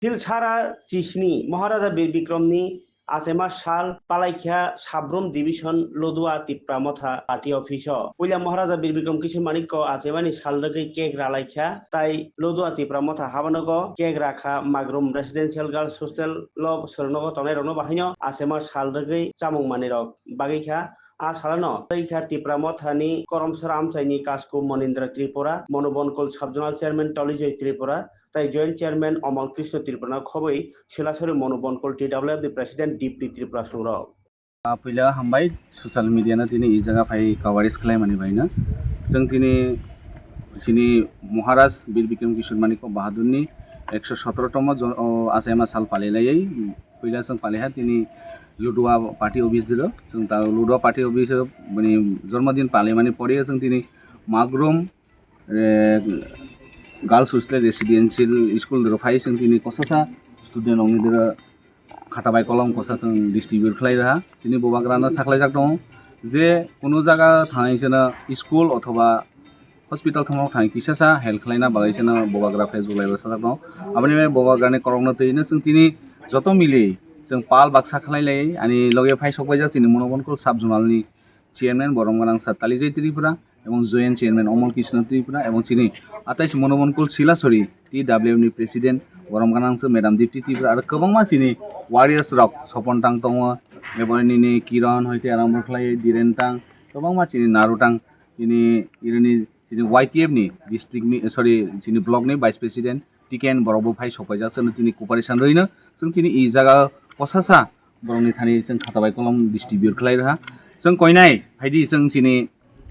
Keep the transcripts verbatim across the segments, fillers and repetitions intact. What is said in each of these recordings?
Silchar chisni Maharaja Bir Bikramni achaima sal palaikha Sabrum Division Lodua Tipra Motha Party Office o. Puila Maharaja Bir Bikram Kishore Manikko achaimani sal rwgwi cake ralaikha, tai Lodua Tipra Motha habanogo cake rakha Magrum Residential Girls Hostel o swrwngnogo tongnai rokno bahaino achaima sal rwgwi chamung manwi rok bagwi kha. A salano tei kha Tipra Mothani Koromsora Amchaini Kasku Monindra Tripura, Monobonkol Sub-Zonal Chairman Tolijoy Tripura, tai Joint Chairman Omol Krishna Tripura no khobwi Silasori Monobonkol T W F ni President Dipti Tripura sungrok. Ah, puila hambai social media no tini i jaga phai coverage khlai mani bai no. Chwng tini chini Maharaj Bir Bikram Kishore Manikya Bahadur ni ekso sotoro tomo jon-, o, achaima sal palai laiwi puila chwng palai ha tini Ludua party office diro. Chwng ta Ludua party office o bini jormo din palai mani poriya chwng tini Magrum eh, Girls Hostel Residential School rok phai chwng tini kosa sa student rok ni dero khata bai kolom kosa chwng distribute khlai rwha. Chini bubagra no sakhlai jak tongo je kuno jaga thangwi chwng school othoba hospital thangma thangwi kisa sa help khlai na bagwi chwng bubagra Facebook live o sajak tongo. Aboni bai bubagra ni korok no twi no chwng tini joto mili chwng pal baksa khlai lai ani loge phai sok bai jak chini Monobonkol sub zonal ni chairman borom gwnang sir Talijoy Tripura, ebong joint chairman Omol Krishna Tripura, ebong chini atais Monobonkol Silasori T W F ni president borom gwnang sir madam Dipti Tripura, aro kwbangma chini warriors rok Sopon Tang tongo, ebong nini Kiron hoite arambor khlai Diren Tang, kwbangma chini Naru Tang, chini ironi chini Y T F ni district ni, sorry, chini block ni vice president T K N borok bo phai sok paijak, chwng tini cooperation rwino chwng tini i jaga kosa sa borokni thani chwng khata bai kolom distribute khlai rwha. Chwng koinai phaidi chwng chini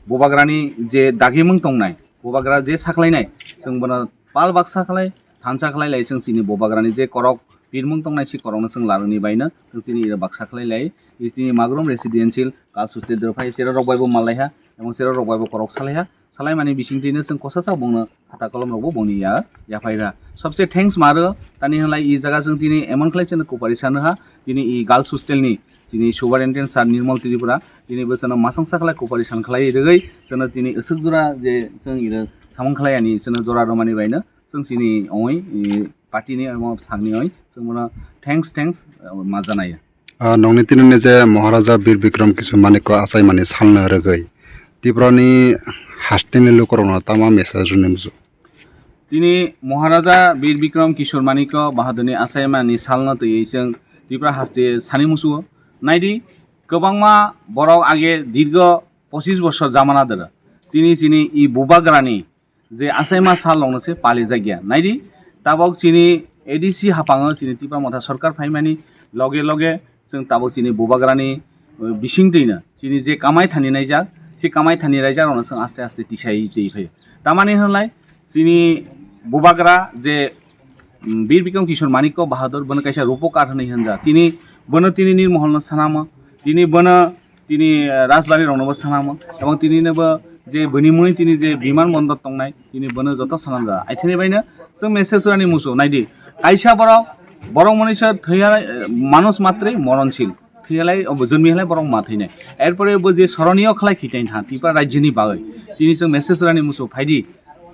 bubagrani je dagimung tongnai, bubagra je sakhlainai, chwng bono pal baksa khlai, thansa khlai lai chwng chini bubagrani je korok pirmung tongnai si korokno chwng larwni baino chwng chini iro baksa khlai lai. I chini Magrum Residential Girls Hostel doro phai cherok rok bai bo mal lai ha, ebong cherok rok bai bo korok salai ha. Salai mani bising twi no chwng kosa sa bongno khata kolom rok bo bongni ya, yaphai rwha. Sobse thanks ma rw, tani hwnlai i jaga chwng tini emon khlai chwng cooperation rwha, tini i girls hostel ni chini superintendent sir Nirmal Tripura, tini bo chwngno masang sa khlai cooperation khlai rwgwi chwngno tini aswk jora je chwng iro samung khlai ani chwngno jora rwmani bai no chwng chini ongwi, i, party ni abo sakni oi chwng bono thanks, thanks, eh, ma janai. Ah, nongni tini ni je Maharaja Bir Bikram Kishore Manikya achaimani salno rwgwi Tripura ni hasteni lukurokno tama message rwni muchung? Tini Maharaja Bir Bikram Kishore Manikya Bahadurni achaimani salno twiwi chwng Tripura haste sani muchungo. Naidi, kwbangma borok age dirgo pochis bosor jamana dwra. Tini chini i bubagrani je achaima sal rokno se palijakya. Naidi, tabok chini A D C haphango chini Tipra Motha sorkar phaimani loge loge chwng tabok chini bubagrani, uh, bising twino chini je kamai thani naijak, se kamai thani raijak rokno chwng aste aste tisai twi phaio. Tamani hwnlai chini bubagra je, um, Bir Bikram Kishore Manikya Bahadur bono kaisa rupokar hwnwi hwnjak. Tini bono tini Nirmoholno swnamo, tini bono tini, eh, Rajbari roknobo swnamo, ebong tini nobo je bini mui tini je biman bondor tongnai, tini bono joto swnamjak. Aithani baino chwng message rani muchung naidi, kaisa borok, borok monisa thwiya, eh, manush matrei moronsil, thwiyalai obo jonmi halai borok ma thwinai. Erpore bo je soroniyo khlai khitai tha Tripura rajyoni bagwi, tini chwng message rani muchung phaidi,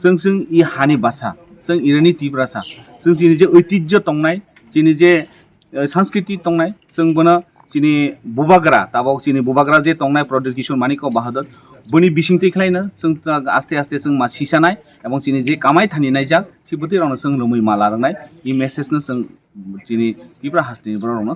chwng chwng i hani basa, chwng irani Tiprasa, chwng chini je oitijjo tongnai, chini je eh, sanskriti tongnai, chwng bono chini bubagra, tabok chini bubagra je tongnai Pradyut Kishore Manikya Bahadur, boni bisingtwi khlaino chwng ta-, aste aste chwng ma sisanai, ebong chini je kamai thani naijak, si bwtwi rokno chwng romwi ma larwnai, i message no chwng chini Tripura hasteni borok rokno